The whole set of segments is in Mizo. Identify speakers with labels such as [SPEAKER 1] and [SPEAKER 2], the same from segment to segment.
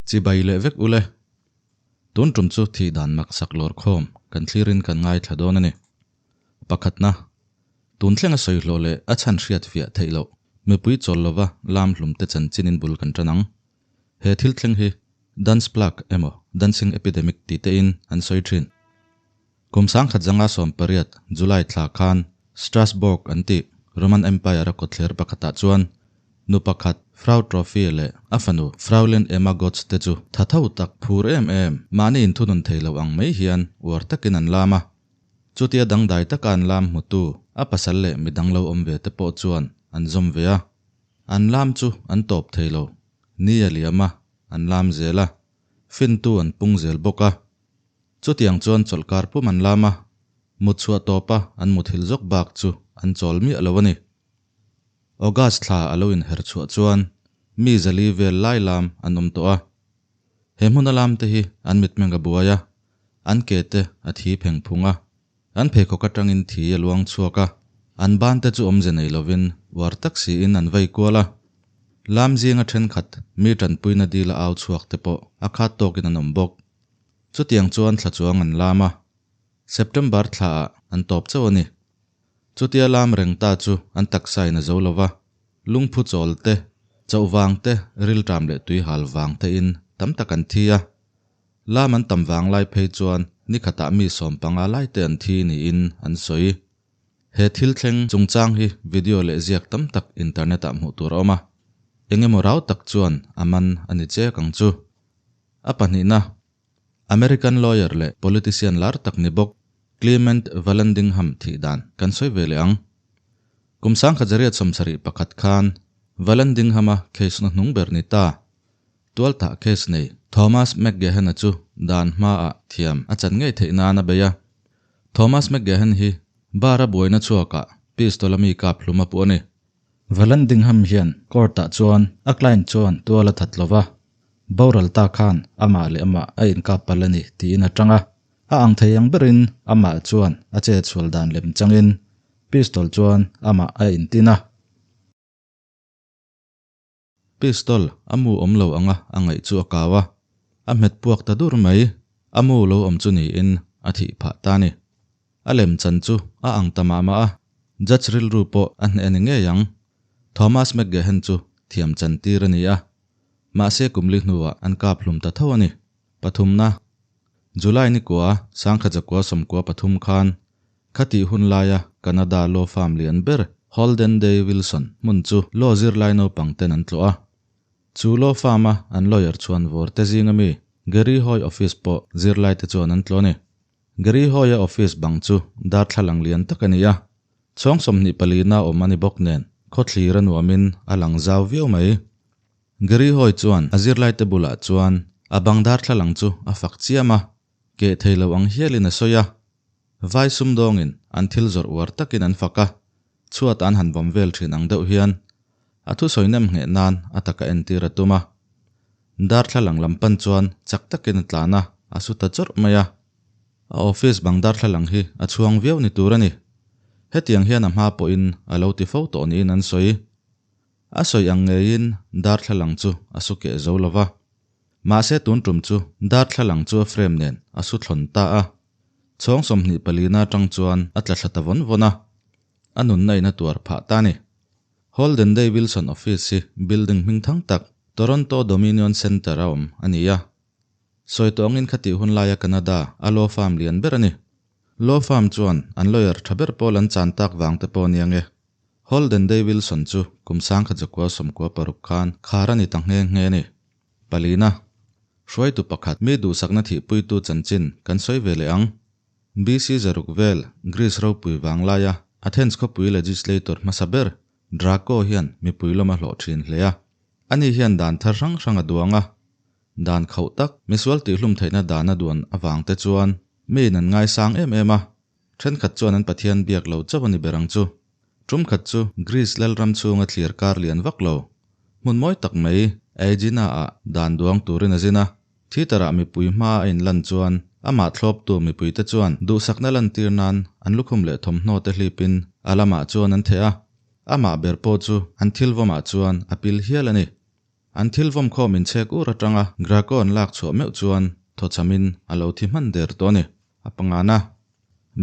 [SPEAKER 1] Chibai leh vek ule. Tun tum chu thih dan maksak lawr khawm kan thlirin kan ngaithla dawn a ni. Pakhatna, tun thlenga sawi hlawh leh a chhan hriat fiah theih loh mipui chawl lova lam hlum te chanchinin bul kan tan ang. He thil thleng hi Dance Plague emaw Dancing Epidemic tih tein an sawi thin. Kum 1918 July thla khan Strasbourg an tih Roman Empire-a kawtthler pakhatah chuan nu pakhat Frau Troffea leh a fanu Fraulein Emma Gotz te chu tha tho tak phur em em mahni inthunun thei lo ang mai hian uar takin an lam a. Chutia dangdai taka an lam hmutu a pasal leh midang lo awm ve te pawh chuan an zawm ve a. An lam chu an tawp thei lo. Ni a liam a, an lam zel a. Fintu an pung zel bawk a. Chutiang chuan chawlhkar pum an lam a, mut chhuah tawpa an muthilh zawk bak chu an chawl miah lo a ni. August thla a lo inher chhuah chuan mi zali vel lai lam an awm tawh a. He hmuna lam te hi an mitmeng a buai a, an ke te a thi pheng phung a, an pheikhawk atangin thi a luang chhuak a, an ban te chu awmze nei lovin uar tak siin an vei kual a. Lam zinga thenkhat mi tanpuina dila au chhuak te pawh a khat tawkin an awm bawk. Chutiang chuan thla chuang an lam a, September thlaah an tawp chauh a ni. Chutia lam reng ta chu an taksa in a zo lo va, lungphu chawl te, chauh vang te, rilṭam leh tui hal vang te in tam tak an thi a. Lam an tam vang lai phei chuan ni khatah mi 15 lai te an thi niin an sawi. He thil thleng chungchang hi video leh ziak tam tak internet ah hmuh tur a awm a, engemaw rau tak chuan a man a ni chek ang chu. A pahnihna, American lawyer leh politician lar tak ni bawk Clement Vallandigham thih dan kan sawi ve leh ang. Kum 1971 khan Vallandigham-a case na hnung ber ni ta. Tualtah case nei Thomas McGahan-a chu dan hmaah thiam a chan ngei theih nan a bei a. Thomas McGahan hi bar-a buaina chhuakah pistol-a mi kap hlum a puh a ni.
[SPEAKER 2] Vallandigham hian court-ah chuan a client chuan tual a that lo va, boral ta khan amah leh amah a inkap palh a ni tiin a tang a. A ang thei ang berin amah chuan a chetsual dan lem changin pistol chuan amah a intin a.
[SPEAKER 1] Pistol a mu awm lo anga a ngaih chu a kau a, a hmet puak ta dur mai. A mu lo awm chu niin a thih phah ta a ni. A lem chan chu a ang ta mah mah a, judge rilru pawh a hneh a ni ngei ang. Thomas McGahan chu thiam chan tir a ni a, mahse kum li hnuah an kap hlum ta tho a ni. Pathumna, July ni kua 1993 khan khatih hun laia Canada law firm lian ber Holden Day Wilson hmun chu law zirlai naupang ten an tlawh a. Chu law firm a an lawyer chhuan vawr te zinga mi Gary Hoy office pawh zirlai te chuan an tlawh a ni. Gary Hoy-a office bang chu darthlalang lian tak a ni a, chhawng 24 na awm a ni bawk nen khawthlir a nuamin a lang zau viau mai. Gary Hoy chuan a zirlaite bulah chuan a bang darthlalang chu a fak chiam a, keh thei lo ang hialin a sawi a. Vai sumdawngin an thil zawrh uar takin an fak a, chhuat an han vawm vel thin ang deuh hian a thusawi nem ngheh nan a taka entir a tum a. Darthlalang lam pan chuan chak takin a tlan a, a su ta chawrh mai a. A office bang darthlalang hi a chhuang viau ni tur a ni. Hetiang hian a hma pawhin a lo ti fo tawh niin an sawi. A sawi ang ngeiin darthlalang chu a su keh zo lo va. Mahse tun tum chu darthlalang chu a frame nen a su thlawn ta a. Chhawng 24 na atang chuan a tla thla ta vawn vawn a. A nunna in a tuar phah ta a ni. Holden Day Wilson Office hi building hming thang tak Toronto Dominion Centre a awm a ni a. Sawi tawh angin khatih hun laia Canada a law firm lian ber a ni. Law firm chuan an lawyer tha ber pawl an chan tak vang te pawh a nia nge. Holden Day Wilson chu kum 1996 khan khar a ni ta nghe nghe a ni. Palina, hruaitu pakhat mi duhsakna thihpuitu chanchin kan sawi ve leh ang. BC zaruk vel Greece ropui vang laia Athens khawpui legislator hmasa ber Draco hian mipui lawm a hlawh thin hle a. Ani hian dan thar hrang hrang a duang a. Dan khauh tak misual tihhlum theihna dan a duan avang te chuan miin an ngaisang em em a. Thenkhat chuan an Pathian biak lo chauh a ni ber ang chu. Tum khat chu Greece lalram chhunga thlir kar lian vak lo. Hmun mawi tak mai Aegina-ah dan duang turin a zin a. Theatre-ah mipui hma a inlan chuan amah thlawptu mipuite chuan duhsakna lantir nan an lukhum leh thawmhnaw te hlipin a lamah chuan an theh a. Amah ber pawh chu an thil vawmah chuan a pil hial a ni. An thil vawm khawm inchhek ur atanga Graco an lak chhuah meuh chuan thawchhamin a lo thi hman der tawh a ni. A pangana,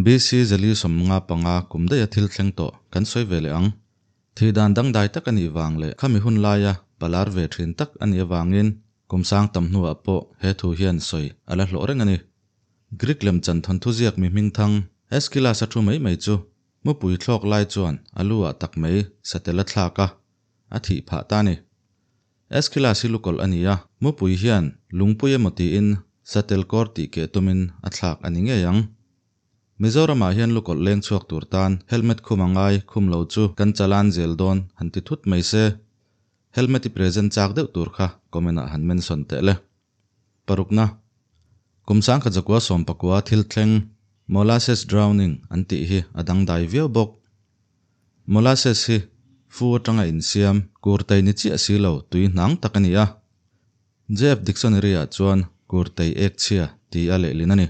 [SPEAKER 1] BC zali 55 kum daih a thil thleng tawh kan sawi ve leh ang. Thih dan dangdai tak a nih vang leh khami hun laia palar ve thin tak a nih avangin kum sang tam hnuah pawh he thu hian sawi a la hlawh reng a ni. Greek lemchan thawnthu ziak mi hmingthang Aeschylus-a thu mai mai chu mupui thlawk lai chuan a lu ah tak mai satel a thlak a, a thih phah ta a ni. Aeschylus hi lukawlh a ni a, mupui hian lungpui emaw tiin satel kawr tih keh tumin a thlak a ni ngei ang. Mizoramah hian lukawlh leng chhuak tur tan helmet khum a ngai khum lo chu kan chalan zel dawn han ti thut mai se. Helmet i present chak deuh tur kha comment ah han mention teh le. Parukna, Kum 1119 thil thleng molasses drowning an tih hi a dangdai viau bawk. Molasses hi fu atanga insiam kurtei ni chiah si lo tui hnang tak a ni a. JF Dictionary-ah chuan kurtei ek chhia ti a lehlin a ni.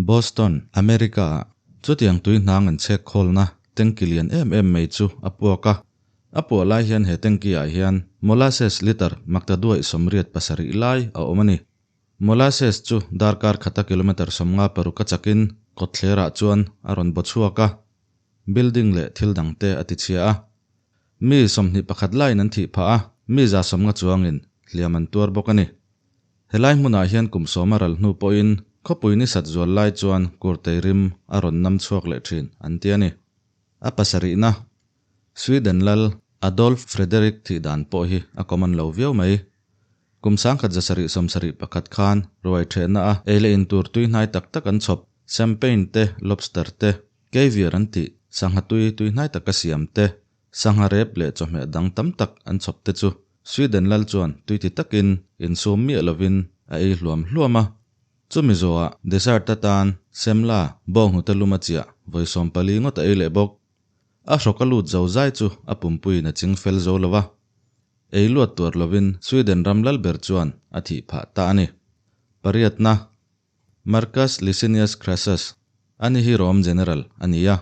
[SPEAKER 1] Boston, America-ah chutiang tui hnang an chhek khawlna tanki lian em em mai chu a puak a. A puah lai hian he tanki-ah hian molasses litre maktaduaih 87 lai a awm a ni. Molasses chu darkar khata kilometre 56 a chakin kawtthlerah chuan a rawn baw chhuak a, building leh thil dangte a tichhia a. Mi 21 laiin an thih phah a, mi 150 chuangin hliam an tuar bawk a ni. Helai hmunah hian kum sawma ral hnu pawhin khawpui ni sat zual lai chuan kurtei rim a rawn nam chhuak leh thin an ti a ni. A pasarihna, Sweden lal Adolf Frederick thih dan pawh hi a common lo viau mai. Kum 1771 khan ruai thehna a ei leh in tur tui hnai tak tak an chhawp, champagne te, lobster te, caviar an tih, sangha tui tui hnai taka siam te, sangha rep leh chawhmeh dang tam tak an chhawp te chu Sweden lal chuan tui ti takin insum miah lovin a ei hluam hluam a. Chumi zawhah dessert atan semla bawnghnute lum a chiah vawi 14 ngawt a ei leh bawk. A hrawk a lut zo zai chu a pumpuiin a ching fel zo lo a. Ei luat tuar lovin Sweden ram lal ber chuan a thih phah ta a ni. Pariatna, Marcus Licinius Crassus, ani hi Rome General a ni a.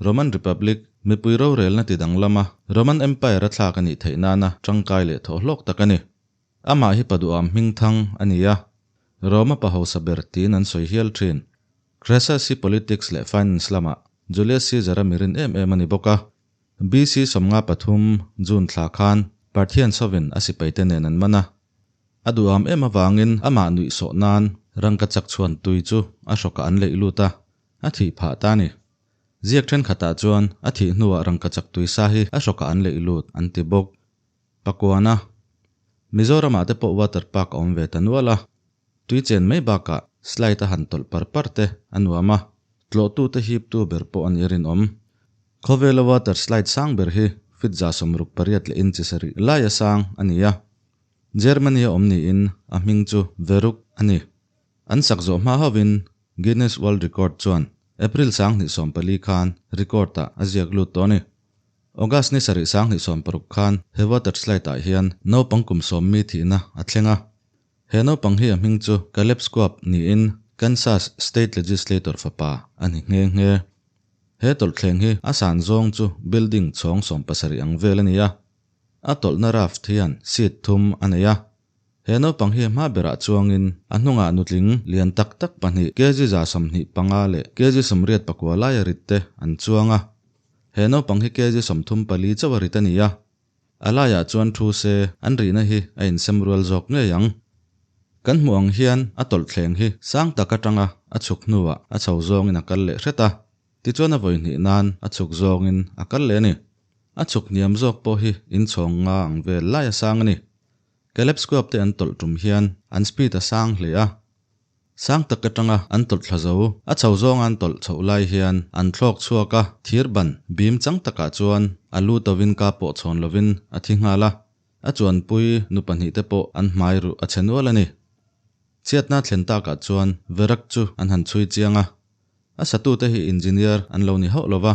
[SPEAKER 1] Roman Republic mipui rorelna ti danglam a Roman Empire a thlak a nih theih nana tangkai leh thawhhlawk tak a ni. Amah hi paduam hmingthang a ni a, Rome-a pa hausa ber tiin an sawi hial thin. Crassus hi politics leh finance lamah Julius Caesar-a mirin em em a ni bawk a. BC 53 June thla khan Parthian sawin a sipaite nen an man a. A duham em avangin amah nuih sawh nan rangka chak chhuan tui chu a hrawkah an leih lut a, a thih phah ta a ni. Ziak thenkhatah chuan a thih hnuah rangka chak tui sa hi a hrawkah an leih lut an ti bawk. Pakuana, Mizoramah te pawh water park a awm ve ta nual a. Tui chen mai bakah slide a han tawlh par par te a nuam a, tlawhtute hiptu ber pawh a nih rinawm. Khawvela water slide sang ber hi feet 68 leh inch sarih laia sang a ni a. Germany a awm niin a hming chu Veruk a ni. An sak zawh hma hovin Guinness World Record chuan April 2014 khan record-ah a ziak lut tawh a ni. August ni sarih 2016 khan he water slide-ah hian naupang kum sawm mi thihna a thleng a. He naupang hi a hming chu Caleb Squab niin Kansas State Legislator fapa a ni nghe nghe. He tawlhthleng hi a san zawng chu building chhawng 70 ang vel a ni a. A tawlhna raft hian seat thum a nei a. He naupang hi a hma berah chuangin a hnungah nutling lian tak tak pahnih kg 25 leh kg 89 laia rit te an chuang a. He naupang hi kg 34 chauh a rit a ni a. A laiah chuan thu se an rihna hi a insem rual zawk ngei ang. Kan hmuh ang hian a tawlhthleng hi sang tak atanga a chhuk hnuah a chho zawngin a kal leh hret a, tichuan a vawi hnih nan a chhuk zawngin a kal leh a ni. A chhuk hniam zawk pawh hi inchhawng nga ang vel lai a sang a ni. Caleb Squab te an tawlh tum hian an speed a sang hle a. Sang tak atanga an tawlh thla zo, a chho zawnga an tawlh chhoh lai hian an thlawk chhuak a, thir ban bim chang takah chuan a lu tovin ka pawh chhawn lovin a thi nghal a, a chuanpui nu pahnih te pawh an hmai ruh a chhe nual a ni. Chhiatna thlen takah chuan Verak chu an han chhui chiang a, a satute hi engineer an lo ni hauh lova,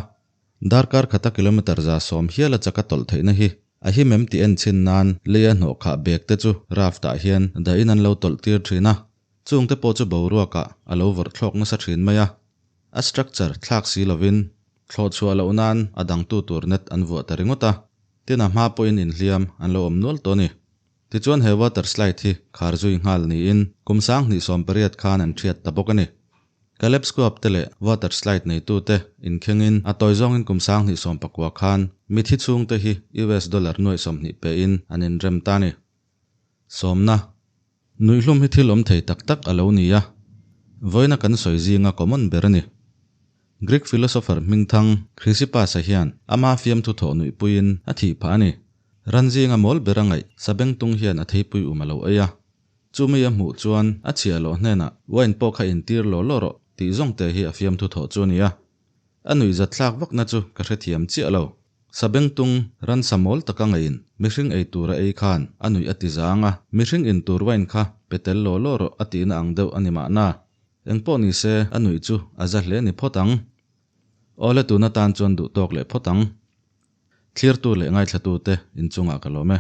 [SPEAKER 1] Darkar khata kilometre 110 hial a chaka tawlh theihna hi a him em tih en chhin nan leia hnawh khah bag te chu raft ah hian dahin an lo tawlh tir thin a, chung te pawh chu boruakah a lo vawrh thlawk nasa thin mai a. A structure thlak si lovin thlawh chhuah loh nan a dangtu tur net an vuah ta ringawt a, tin a hma pawhin inhliam an lo awm nual tawh a ni. Tichuan he water slide hi khar zui nghal niin kum 2018 khan an thiat ta bawk a ni. Caleb Squab te leh water slide neitute inkhengin a tawi zawngin kum 2019 khan mithi chhungte hi US dollar nuaih 20 pein an inrem ta a ni. Sawmna. Nuihlum hi thil awm thei tak tak a lo ni a, vawiina kan sawi zinga common ber a ni. Greek philosopher hmingthang Chrysippus-a hian ama fiamthu thawh nuihpuiin a thih phah a ni. Ran zinga mawl ber a ngaih sabengtung hian a theipui um a lo ei a. Chumi a hmuh chuan a chhiah loh hnenah wine pawh kha intir law law rawh tih zawngte hi a fiamthu thawh chu a ni a. A nuihzatthlak vakna chu ka hrethiam chiah lo. Sabengtung ransa mawl taka ngeiin mihring ei tur a ei khan a nuih a ti zang a, mihring in tur wine kha pe tel law law rawh a tihna ang deuh a ni mahna. Engpawh ni se a nuih chu a za hle ni phawt ang. Awle tuna tan chuan duh tawk leh phawt ang. Thlirtu leh ngaithlatute inchungah ka lawm e.